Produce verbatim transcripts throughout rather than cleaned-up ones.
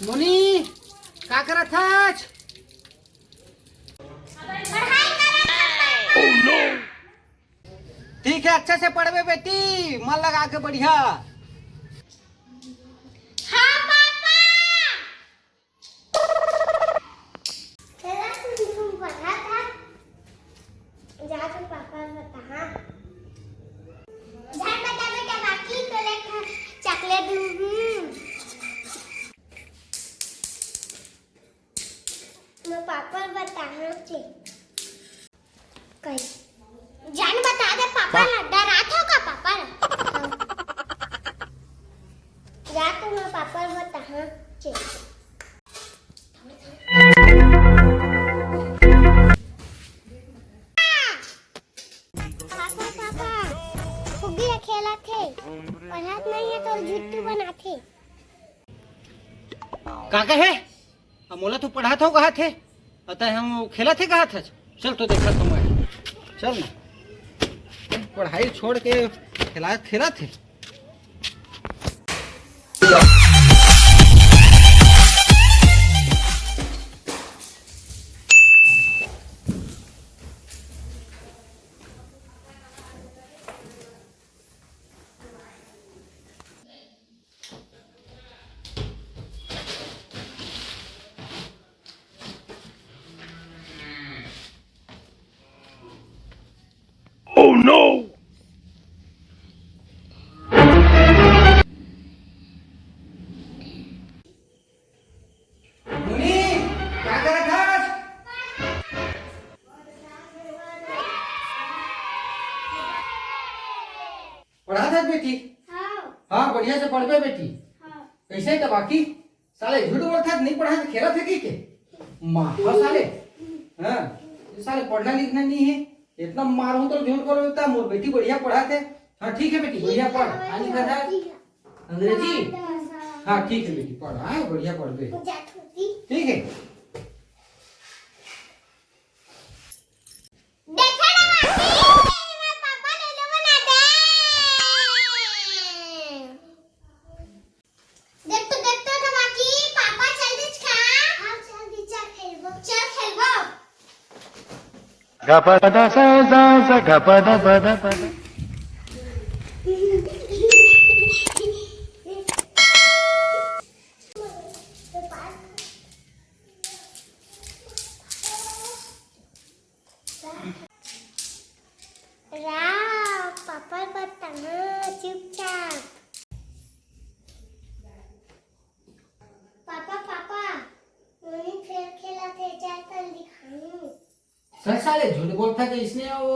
मुनी, का करत हस? ठीक है, अच्छे से पढ़बे बेटी, मन लगा के बढ़िया। हाँ पापा। चला सुन सुन पढ़ा था। जा तो पापा बता, हाँ। झट बता बेटा, बाकी तो ले खा, चॉकलेट दूँ। मैं पापा बता, हाँ, चे। कही। जान बता दे पापा ला, डरात हो का पापा ला? जा तो मैं पापा ला बता, हाँ, चे। पापा, पापा, फुग्गी ला खेलत हे, पढ़त नहीं है तो झुट्टू बनात हे। का कहे? अब मोला तो पढ़ात हो कहा थे, अतः हम खेला थे कहा था। चल तो देखा तो मैं, चल ना, पढ़ाई छोड़ के खेला खेला थे। Oh no! मुनी, का करत हस? पढ़त हस बेटी? हाँ। हाँ, बढ़िया से पढ़बे बेटी। हाँ। कैसे त बाकी? साले झूठ बोलत हे, नहीं पढ़ा तो खेलत हे कि के? माँ, हाँ साले। हाँ, ये साले पढ़ना लिखना नहीं है, इतना मारूं तो झूठ बोल देता, मोर बेटी बढ़िया पढ़ात हे। हाँ ठीक है बेटी, बढ़िया पढ़। हाँ, लिखा था अंग्रेजी। हाँ ठीक है बेटी, पढ़, हाँ बढ़िया पढ़ बे। ठीक है। देखा ना मासी, मैं पापा ले लो बना दे। देख तो, देख तो, तो बाकी पापा चल दिस का? हाँ, चल दिस, चल खेलबो। चल खेलबो। गपद सा सा सा गपद पद पद। रा, पापा ल बताना चुपचाप। पापा, पापा, मुनी फेर खेलत हे, चल तन दिखाऊं। सच साले झूठ बोलत हे, इसने वो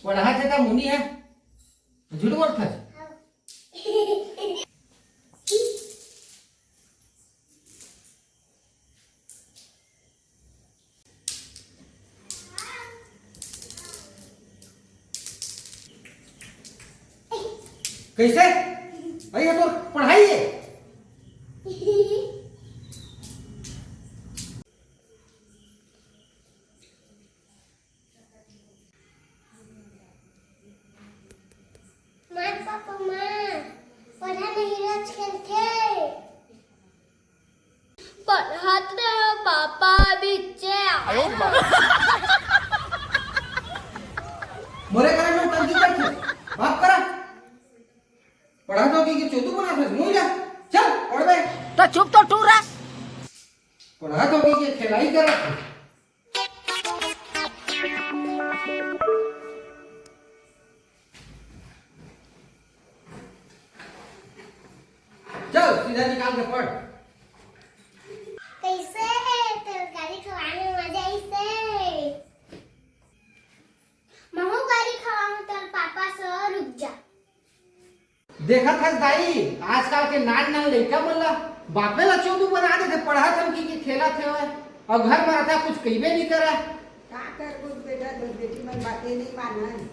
पढ़ात हे त मुनी हे, झूठ बोलत हे। हाँ। कैसे? भाई, ये तो पढ़ाई है। मार पापा मार, पढ़ा नहीं, रोज खेलथे। पढ़त रहो पापा, बिच्चे आओ। मोरे करा में टंकी करथे, बाप करा। पढ़त हो कि, कि चोदू बनाथे, मुंह जा, चल, पढ़बे। तो चुप तो टूरा। पढ़त हो कि, कि खेलाई करत हे। चल, सीधा निकाल के पढ़। कैसे हे तोर गारी खवाए में मजा आइसे? महू गारी खवाऊं तोर पापा से, रुक जा। देखत हस दाई, आजकल के नान नान लइका मन ला बापे ला चोदू बना देथे, पढ़त हन कि, कि खेलत हवय, अउ घर म रहत कुछ कहिबे नइ करय। का करबो बेटा, दो बेटी मन बाते नइ मानन।